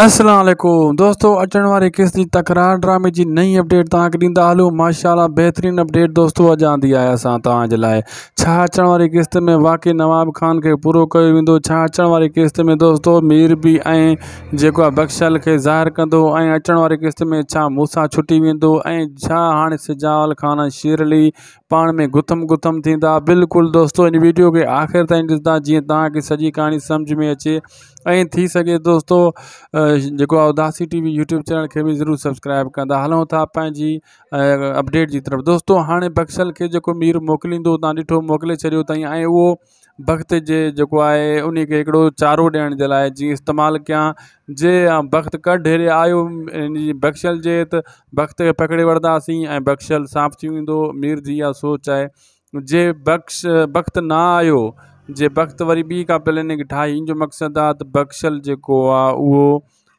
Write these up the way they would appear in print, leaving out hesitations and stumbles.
السلام عليڪم دوستو اچڻ واري قسط جي تڪرار ڊرامي جي نئين اپڊيٽ توهان کي ڏيندا هلون ماشاءالله بهترين اپڊيٽ دوستو اڄ آندي آهي اسان توهان جي لاء ڇا اچڻ واري قسط ۾ واقعي نواب خان کي پورو ڪيو ويندو ڇا اچڻ واري قسط ۾ دوستو مير بي ۽ جيڪو آهي بخشل کي ظاهر ڪندو ۽ اچڻ واري قسط ۾ ڇا موسيٰ ڇٽي ويندو ۽ ڇا هاڻي سجاول خان ۽ شير علي پاڻ ۾ گٿم گٿم ٿيندا بلڪل دوستو ان ويڊيو کي آخر تائين ڏسندا جيئن توهان کي سڄي ڪهاڻي سمجھ ۾ اچي ۽ ٿي سگهي دوستو جيڪو آهي Udasi T V YouTube channel کي به ضرور سبسڪرائب ڪندا هلون ٿا پنهنجي اپڊيٽ جي طرف دوستو هاڻي بخشل کي جيڪو مير موڪليندو تان ڏٺو موڪلي ڇڏيو اٿائين ۽ اهو بخت جي جيڪو آهي ان کي هڪڙو چارو ڏيڻ جي لاء جي استعمال ڪيان جي بخت ڪڍ هيڏي آيو بخشل جي ته بخت کي پڪڙي وٺنداسين ۽ بخشل صاف ٿي ويندو مير جي اها سوچ آهي جي بخش بخت نه آيو جي بخت وري ٻي ڪا پليننگ ٺاهي ان جو مقصد آ ته بخشل جيڪو آ اهو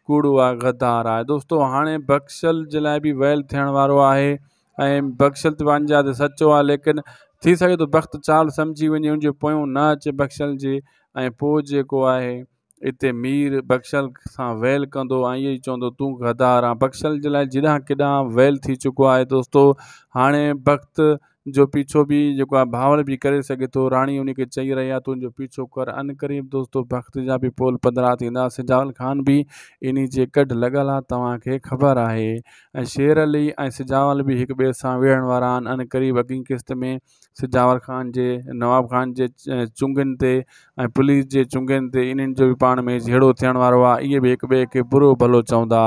ڪوڙو آ غدار آ دوستو هاڻي بخشل جي لاء به ويل ٿيڻ وارو آهي ۽ بخشل ته پنهنجي جاء تي سچو آ ليڪن ٿي سگهي ٿو بخت چال سمجهي وڃي ان جي پويون نه اچي بخشل جي ۽ پوء جيڪو آهي اتي مير بخشل سان ويل ڪندو ۽ ائين چوندو تون غدار آن بخشل جي لاء جيڏانهن ڪيڏانهن ويل ٿي چڪو آهي دوستو هاڻي بخت جو پيڇو به جيڪو آهي بهاول به ڪري سگهي ٿو راڻي ان کي چئي رهي آهي تنهنجو پيڇو ڪر ان قريب دوستو بخت جا به پول پڌرا ٿيندا سجاول خان به انهي جي ڪڍ لڳل آهي توهان کي خبر آهي ۽ شير علي ۽ سجاول به هڪ ٻئي سان وڙهڻ وارا آهن ان قريب اڳين قسط ۾ سجاول خان جي نواب خان جي چونگن تي ۽ پوليس جي چونگن تي انهن جو به پاڻ ۾ جهيڙو ٿيڻ وارو آهي اهي به هڪ ٻئي کي برو ڀلو چوندا.